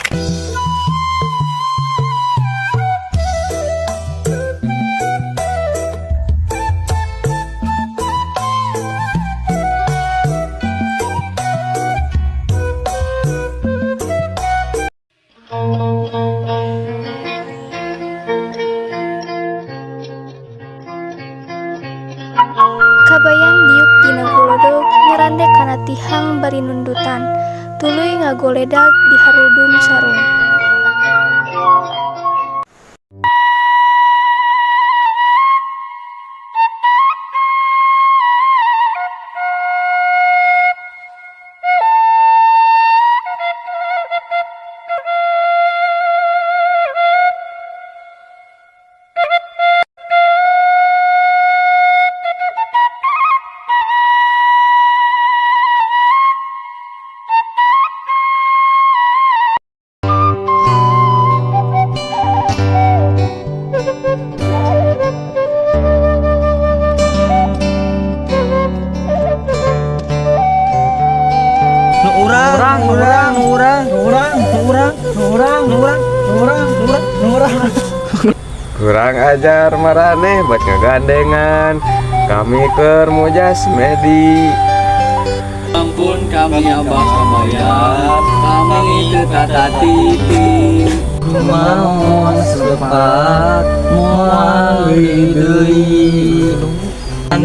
Kabayan diuk dina golodog, nyarande kana tihang bari nundutan, tuluy ngagoledag di harudum sarung. Nu urang, nu urang, nu urang, nu urang, nu urang, nu urang, nu urang, nu urang, nu urang, nu urang. Kurang ajar maraneh buat ngegandengan kami keur mujas medi. Ampun kami, Abah Kabayan, kami teu tata titi. Maon sepat moal deui.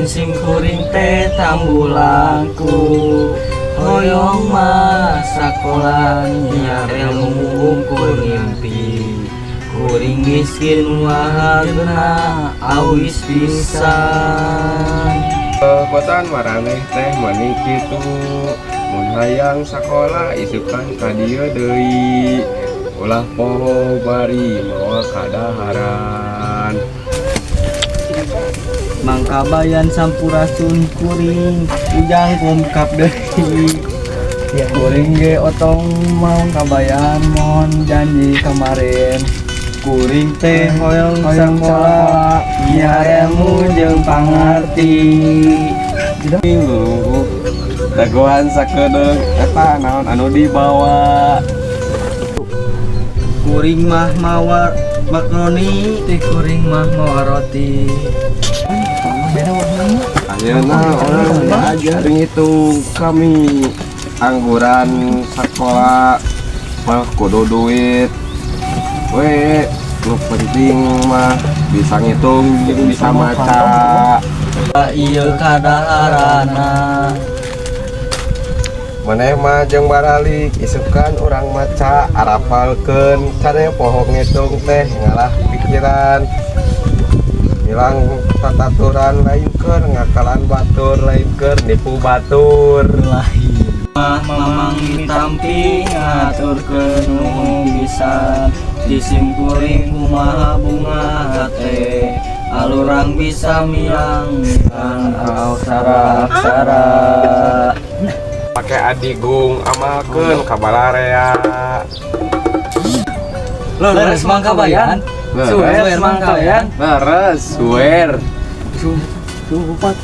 Sing kuring teh tambulangku, hoyong mah sakola nyiar ilmu ukur ngimpi. Kuring miskin wahageuna awis pisan. Kotan maraneh teh mani kitu, mun hayang sakola isukan ka dieu deui, ulah poho bari mawa kadaharan. Mangkabayan sampurasun, kuring Ujang kumkap deui. Kuring ge otong mau kabayan, mohon janji kemarin. Kuring teh hoyong sakola nyiar ilmu jeung pangarti. Lulungkuk dagoan sakedeung eta naon anu dibawa? Kuring mah mawa makaroni teh, kuring mah mawa roti. Ayeuna urang diajar ngitung kami, angguran sekolah mah kudu duit we, nu penting mah bisa ngitung jeung bisa maca. Ieu kadaharana. Maneh mah jeung baralik isukan urang maca, arapalkeun kade poho ngitung teh ngalah pikiran hilang tataturan, lain keur ngakalan batur, lain keur nipu batur. Lain mah mamang ditampi, ngaturkeun nuhun pisan. Di simkuring kumaha bunga hate alurang bisa miang kan aksara aksara. Pake adigung amalkeun ka balarea. Leres, Mang Kabayan. Suwer, Mang Kabayan. Leres, suwer. Sumpah.